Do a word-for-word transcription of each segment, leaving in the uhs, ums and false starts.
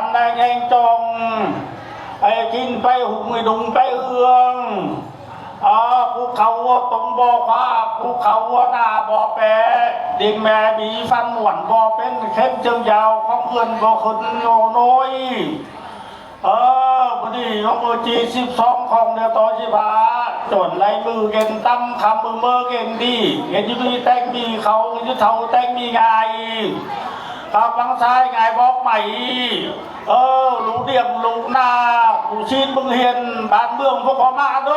ꞌNái ꞌnhắng chong, ꞌnị kin pay hung, ꞌnị đung pay ương. Ơ, ꞌpứng khảu ꞌtông báu khóa, ꞌpứng khảu ꞌnạ báu pé, điên ꞌme đi ꞌphắn muôn báu pên, khén ꞌchương dao khong ươn báu khửn ꞌnô ꞌnọi. Ơ, bơ đi ꞌnọng ꞌmự ꞌchí síp song khong ꞌnị tó síp hả, chuôn lai ꞌmự kin tắm khắm ꞌmự ꞌmớ kin đi, kin dú đi téng ꞌmí khảu, kin dú thảu téng ꞌmí ꞌngai. Khảu păng sai ꞌngai bók mai. Ơ, ꞌlụk điên ꞌlụk ꞌnạ, ꞌlụk ꞌsịn ꞌmướng hiên, bản ꞌmướng ꞌpứng khói ꞌmá đô.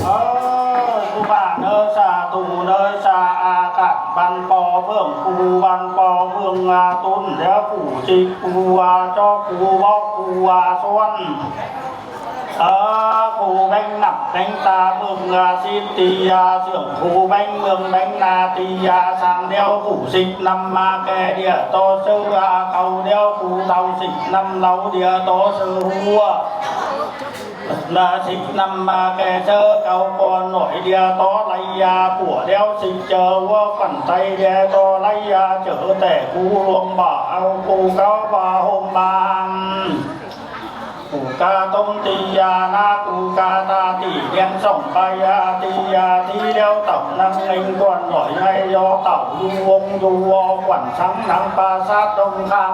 Ơ, ꞌcọ ꞌva ꞌnớ sa thu ꞌnớ sa a cản văn pó ꞌmướng ꞌcu văn pó ꞌmướng a tún đéo ꞌcu ꞌchịt ꞌcu a chó ꞌcu bók ꞌcu a suôn. Ơ, ꞌcu béng nẳng béng ta ꞌmướng a sít ti a sương ꞌcu béng ꞌmướng béng na ti a sang đéo ꞌcu sít ꞌnăm ꞌmá ké điên tó sư a cáu đéo ꞌcu thảu sít ꞌnăm ꞌlẹo điên tó sư ꞌhua. ꞌNa sít ꞌnăm ꞌmá ké ꞌsớ cáu ꞌcốn ꞌnọi điên tó lai a pua đéo sít ꞌchớ ꞌhua khuôn tay điên tó lai a ꞌchớ té ꞌcu luông bả au ꞌcu cáu bả hôm ꞌmá. ꞌCu ca tông ti a ꞌnạ ꞌcu ca ta ti điên sỏng pay a ti a ti đéo tảu ꞌnăng ꞌnhính ꞌcốn ꞌnọi ꞌnhạy dú tảu dú ꞌvông dú ꞌvo khuôn sắng nẳng pa sắt tông khăm.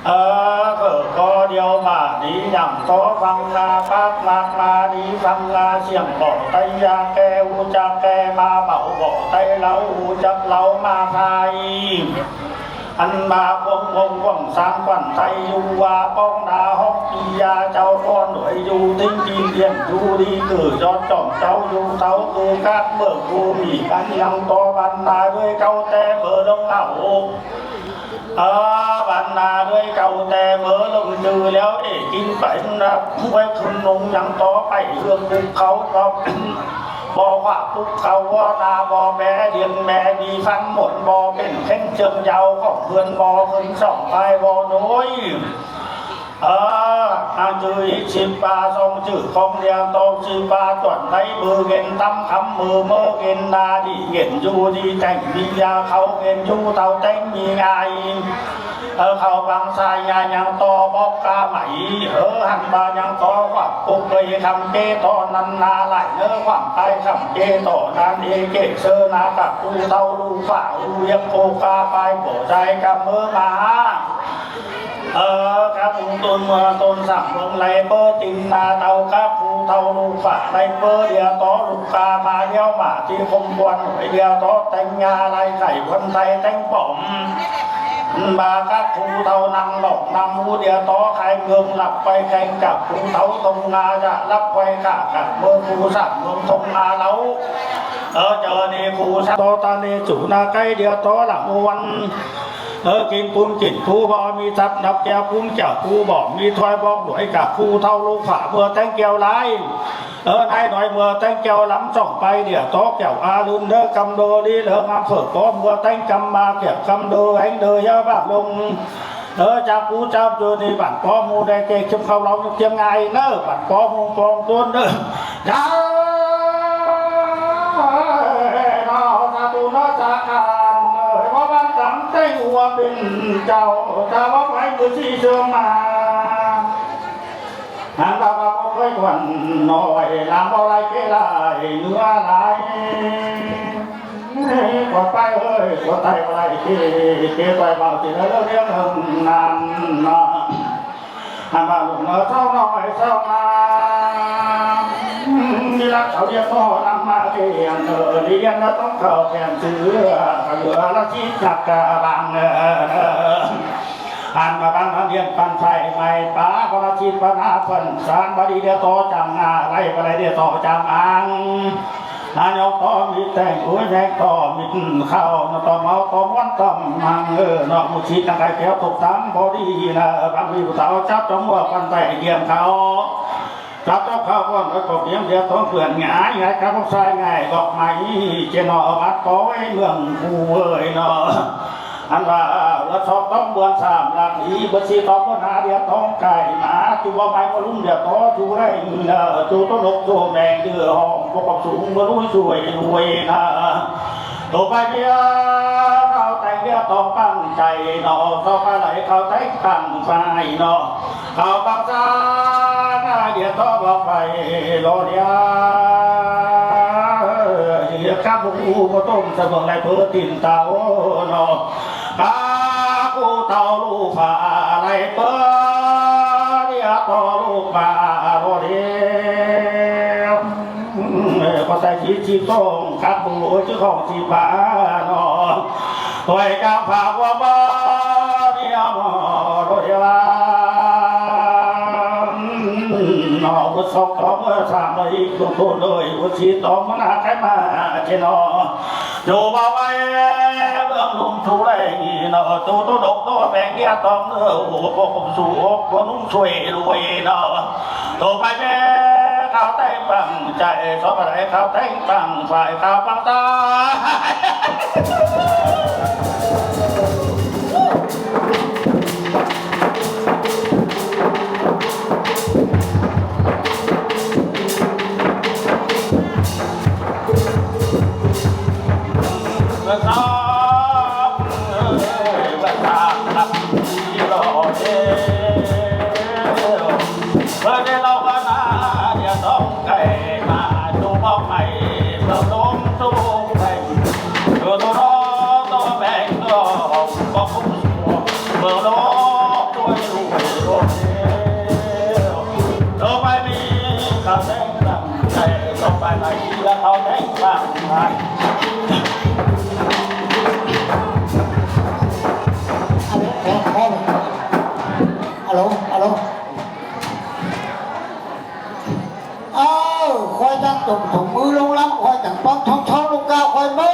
Ơ, ꞌcọ ꞌcọ điêu ꞌmá đi nhẳn tó phắng ꞌnạ pác mác ꞌmá đi phắng ꞌnạ siêng bók tay a ké ꞌhụ chắc ké ꞌmá báu bók tay ꞌlẹo ꞌhụ chắc ꞌlẹo ꞌmá khai. Ăn ꞌmá cuông cuông cuông sáng khuôn tay dú ꞌva póng ꞌnạ hốc đi a chảu ꞌcốn ꞌnọi dú thính kin điên dú đi cử dó chỏng chảu dú thảu ꞌcứ cát ꞌmự ꞌcu ꞌmí căn ꞌnhắng tó bản ꞌnạ ꞌlới cáu té ꞌmớ ꞌlống hảư. Ơ, bản ꞌnạ ꞌlới cáu té ꞌmớ ꞌlống ꞌchư ꞌlẹo ê kin pay ꞌnạ ꞌvạy khửn ꞌnung ꞌnhắng tó pay ꞌhướng púk khảu tó bók ꞌva púk khảu ꞌnạ báu pé điên ꞌme đi ꞌphắn muôn báu pên khén ꞌchương dao khong ꞌhướn báu khửn sỏng pay báu ꞌnọi. Ơ, ꞌnhắng ꞌchư ꞌchí síp ꞌva song ꞌchư khong điên tó síp ꞌva chuôn lai ꞌmự kin tắm khắm ꞌmự ꞌmớ kin ꞌnạ đi kin dú đi téng ꞌmí a khảu kin dú thảu téng ꞌmí ꞌngai. Ơ, khảu păng sai a ꞌnhắng tó bók ca mai. Ơ, hăn ꞌva ꞌnhắng tó khuam púk ꞌvạy khăm ké tó ꞌnặn ꞌnạ lai ꞌnớ khuam pay khăm ké tó ꞌnặn ê ké ꞌsớ ꞌnạ cắp ꞌcu thảu ꞌlụk phả ꞌhụ ꞌhiếc ꞌcộ ca pay báu dai cắp ꞌmớ ꞌmá. Ơ, cắp ꞌhụ ꞌtôn ꞌmưa ꞌtôn sẳng ꞌmướng lai ꞌpớ tin ꞌnạ tảu cắp ꞌhụ thảu ꞌlụk phả lai ꞌpớ điên tó ꞌlụk ca ꞌmá điêu ꞌmá ti khôm ꞌcốn ꞌnọi điên tó téng ꞌnhá lai khảy ꞌcốn tay téng pỏng. Ba cắp ꞌhụ thảu ꞌnăng lỏng ꞌnăng ꞌhụ điên tó khai ꞌmướng lắp quay kheng cắp ꞌhụ thảu tông ꞌnạ dả lắp quay cả cắp ꞌmướng ꞌcu sẳng ꞌmướng tông ꞌnạ ꞌlẹo. Ơ, ꞌchớ ꞌnị ꞌcu sẳng tó ta ꞌnị chủ ꞌnạ cáy điên tó lẳng ꞌmướng. Ơ, kin pun kin pú báu ꞌmí sắp nắp keo pun keo pú báu ꞌmí thoi bók đuổi cắp ꞌhụ thảu ꞌlụk phả ꞌmưa téng keo lai. Ơ, ꞌnái ꞌnọi ꞌmưa téng keo lắm sỏng pay điên tó keo a lưn ꞌnớ căm đô đi lơ ngắm phở có ꞌmưa téng căm ꞌmá keo căm đô héng đơ yá bả lông. Ơ, chắp ꞌcu chắp ꞌchư ꞌnị bản có ꞌhụ đảy ké chụp khảu ꞌlẹo nhúc chiêm ꞌngai ꞌnớ bản có ꞌhụ pong ꞌtốn ꞌnớ. Chá, ơ, nó sa tu nó sa khan, ơ, có bản tắm téng ua pên chảu, chá bók ꞌvạy ꞌmự ꞌsị sương ꞌmá. Hăn ꞌva ꞌva Ôi, quan nội làm bao lai kê lai, nứa lai. Quan pay ơi, quan tay bao lai kê, kê tay bao chỉ là lơ liếng nằm nọ. Hàn bảo lục nở sau nói sau mà. Đi lắc sau điên to nằm mà kê hàn nở, đi điên nó tống khẩu kèm chữ, khẩu lửa nó xít chặt cả bằng. Hàn mà bằng hàn điện phần phải mày phá, có nó xít phần áp phần sáng, mà đi điên to chẳng à, đây mà đây điên to chẳng ăn. Nó nhóc to mịt tèng, ối, nhẹng to mịt khâu, nó to máu to muôn tầm hàng, ơ, nó một xít nó cái kéo tục tắm, bó đi là bằng vì tao chắc trong mùa phần phải điện khâu. Chắp chắp khâu con nói có tiếng Việt tốn quyền ngã, ngã các bốc sai ngày gọt máy, trên nó ở bát có ấy mường phù vời nó. Ăn là, ờ, lật sọt tóm buôn sảm, làm ý, bớt si tóm buôn há điệp tóm cải, má, chú bó máy có lung điệp tó, chú đây, ờ, chú tốt lộc, chú mèng, đưa hòm, có cọc súng, bớt lũi, chú ấy, chú ấy, nà. Tổ bài bia, khao tay bia tóm bằng chạy, nó, so bài lấy khao tay bằng phải, nó. Khao bằng xa, nà, điệp tó, bó phải, lo điệp. Điệp khắp bụng, bó tôm, sa bông, lai, bớt tin, tao, nó. Ba cu tau lu pha lai pơ, lia to lu pha ro đi. Có tài chỉ chỉ tông khắp bu chứ không chỉ pha nó. Tôi đang pha qua ba, lia mò ro đi ba. Nó có sọc có mưa sàng nó ít cũng thôn đôi, có chỉ tông mà nà cái mà chỉ nó. Dù bao bay bơm lung thu lê nghi nơ, tô tô độc tô bèn kia tông nơ, ổ bốc bốc su ốc, bốc nung xuê lùi nơ. Tô bay bê, khao têng bằng chạy, so bà đáy khao têng bằng phải, khao bằng ta. Alo, alo. Ơ, khói chắc tổng thống ư lông lắm, khói chẳng bóng thông tháo lông cao khói mê.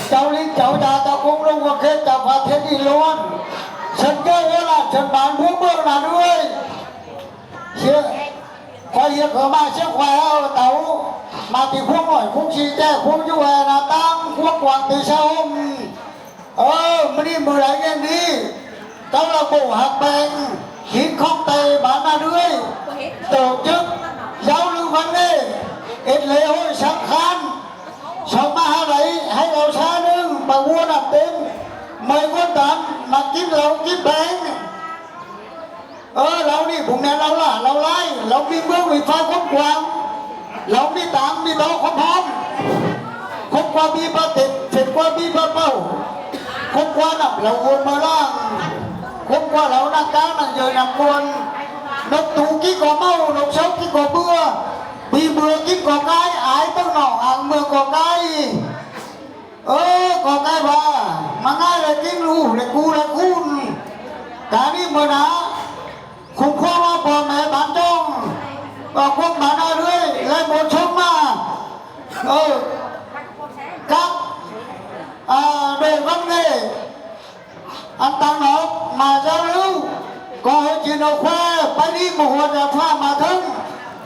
Cháu lính cháu già cháu cũng lông qua khế cháu phá thiên đi luôn. Sân kêu là sân bán buông bơ là đuôi. Khói hiệp hứa mà siếc khói hơ tấu. Mà thì khuôn hỏi khuôn si che khuôn du hè là tăng khuôn quảng từ xa hôm. Ơ, mưa đi mưa đáy ngang đi. Câu lạc bộ hạt bèn, hít khóc tay bán na đuôi. Tổ chức giao lưu văn nghệ, ít lễ hội sáng khán. Sau mà hà đáy, hãy vào xa nương, bằng vua nạp tên. Mời quân tán, mặc kín lẩu kín bèn. Ơ, lău ꞌnị bung ꞌnẹ lău lả, lău lai, lău ꞌmí ꞌmướng ꞌmí ꞌphái khốp quang, lău ꞌmí táng ꞌmí tó khốp hóm. Khốp qua ꞌmí ꞌpá tết, tết qua ꞌmí ꞌpá pảu. Khốp qua nẳng lău ua mơ ꞌlang. Khốp qua lău nẳng cá nẳng dơi nẳng cuôn. ꞌNộc tú ꞌkí ꞌcọ ꞌmáu, ꞌnộc sáu ꞌkí ꞌcọ bưa. Bi bưa ꞌkí ꞌcọ cái, ải tớng nỏ áng mưa ꞌcọ cái. Ơ, ꞌcọ cái ba, ꞌmá ꞌngai lai ꞌkính ꞌlụk lai ꞌcu lai ꞌcun. Cá ꞌnị ꞌmưa nả, khung khua ꞌva ꞌpo ꞌme bán ꞌchong, ꞌva cuốc bán ꞌna ꞌlới, lai ꞌmua ꞌchong ꞌmá. Ơ, cắp, à, đội văn nghệ, ăn tăng ꞌnọ ꞌmá giao lưu, ꞌcọ hơi chỉ ꞌnọ khoe, pay đi ꞌmá hua dạp ꞌphạ ꞌmá thớng,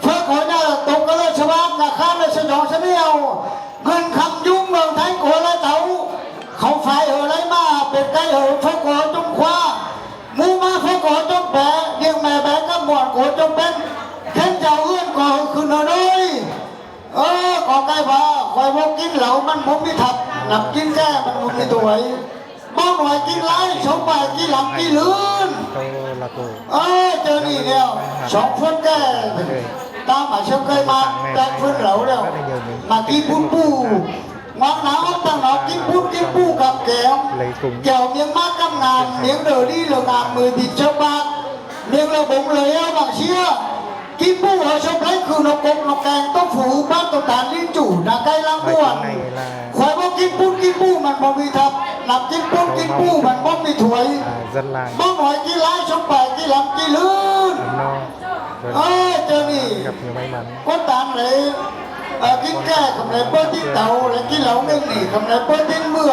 phớc khói ꞌnhá tốc ꞌcọ lai sa bát, ꞌnhá khát lai sa dóng sa ꞌnéo, ꞌngớn khăm dúng ꞌmướng Thái ꞌcọ lai tảu, khảu phải hảư lai ꞌmá, pên cai hảư phớc ꞌcọ ꞌchốm khóa, ꞌmú ꞌmá phớc ꞌcọ ꞌchốm pé, ꞌdiếng ꞌme pé cắp muôn ꞌcọ ꞌchốm pên, khén chảu ꞌhướn ꞌcọ hảư khửn hảư ꞌnọi. Ơ, ꞌcọ cái ba, khói báu ꞌkính lảu ꞌmắn báu ꞌmí thặp, nặp ꞌkính ꞌdẹ ꞌmắn báu ꞌmí tuối. Báu ꞌnọi ꞌkính lai, sống bài ꞌkính lăm ꞌkính lưn. Ơ, ꞌchớ ꞌnị ꞌlẹo, song ꞌphớn ꞌkẹ, ta ꞌmá siếng ꞌkẹ ꞌmá, ta ꞌphớn lảu ꞌlẹo, ꞌmá kin ꞌpún ꞌpú, ngoặc nả ꞌhọt ꞌtáng nả kin ꞌpún kin ꞌpú cắp kẻo, kẻo ꞌmiếng ꞌmá ꞌcắm ngam, ꞌmiếng đơ đi lơ ngam ꞌmự đi ꞌchớ bát, ꞌmiếng lơ bống lơ eo bang sia. Kin ꞌpú hảư sốp đảy khửn ꞌnọk cốc ꞌnọk keng tốc phủ bát tô tản ꞌlịn chủ nả cai ꞌláng ꞌmuôn. Khỏi báu kin ꞌpún kin ꞌpú mẳn báu ꞌmí thắp, nặp kin ꞌpún kin ꞌpú mẳn báu ꞌmí thuối. Báu nói kin lai sốp pay kin lăm kin ꞌlưn. Ơ, ꞌchớ ꞌnị, ꞌcốn tản đảy, ơ, kin ꞌkẹ khắm đảy báu tin tảu, đảy kin lảu ꞌmến ꞌnị khắm đảy báu tin ꞌmưa.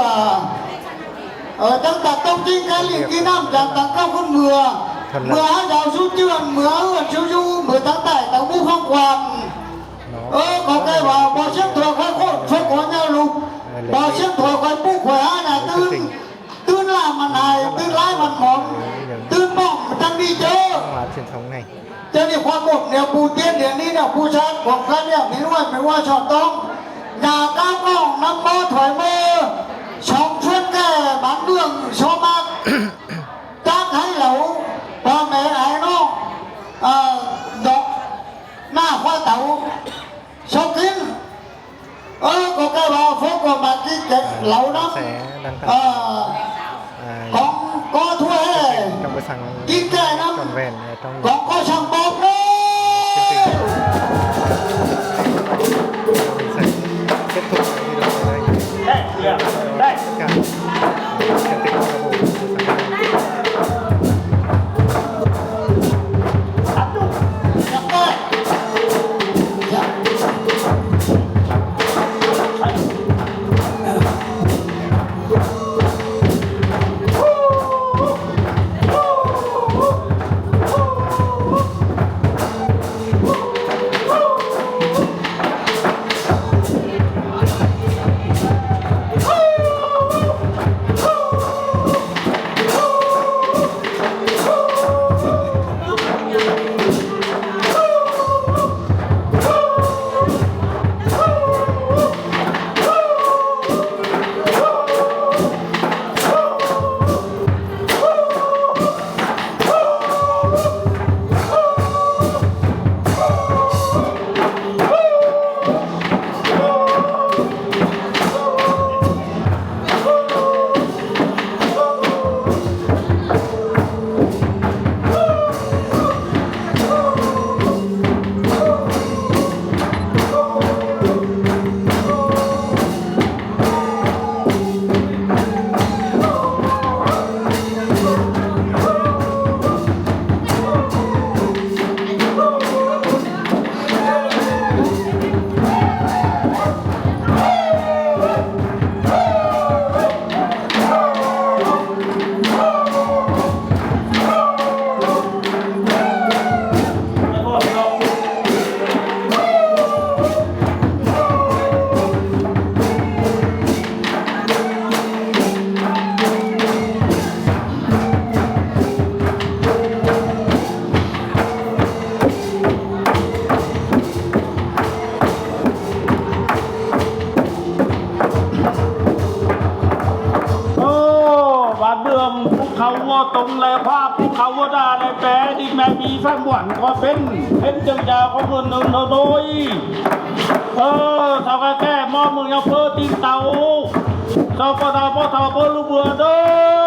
Ơ, táng ꞌtáng tốc kin ꞌkẹ ꞌlịn kin ꞌnặm chắng táng ꞌcọ ꞌcốn ꞌmưa. ꞌMưa hák dao sú ꞌchươn, ꞌmưa ươn sú dú, ꞌmưa táng tải táng ꞌmú ꞌphắng quan. Ơ, ꞌcọ ꞌkẹ ꞌva, bók siếng thuă khỏi khốn, phốc khói ꞌnháo lục. Bók siếng thuă khỏi pú khỏi hák nả ꞌtưn. ꞌTưn ꞌlạ mẳn hảư, ꞌtưn lai mẳn mỏng. ꞌTưn bỏng, ꞌtáng đi ꞌchớ. ꞌChớ ꞌnị khoa ꞌmột ꞌnéo pú tiên điên ꞌnị ꞌnéo pú sát, quảng khăn ꞌnéo, ꞌmí ꞌluôi, ꞌmí ꞌluôi sỏn tóng. Nả cắp ꞌcóng ꞌnắm ꞌmá thuổi ꞌmưa. Song ꞌphớn ꞌkẹ bán ꞌmướng so mák. Tắc hảư lảu, ꞌpo mé ải ꞌnọng, ơ, đỏ, nả khoa tảu, song kin. Ơ, ꞌcọ ꞌkẹ ꞌva phốc ꞌcọ ꞌmá kin ꞌkẹ lảu ꞌnắm. Ơ, cóng ꞌcọ thuê. Kin ꞌkẹ ꞌnắm. Cóng ꞌcọ săng bók ꞌnớ. Ơ, bản đường Phúc Khẩu vô tống lệ khoa, Phúc Khẩu vô đa lệ bé, đi mẹ bí phát muộn có bên, bên trường già có vườn nương nô đôi. Ơ, sao cái kẻ mò mừng nhau phơ tin tàu. Sao có tàu, có tàu, có lũ bừa đôi.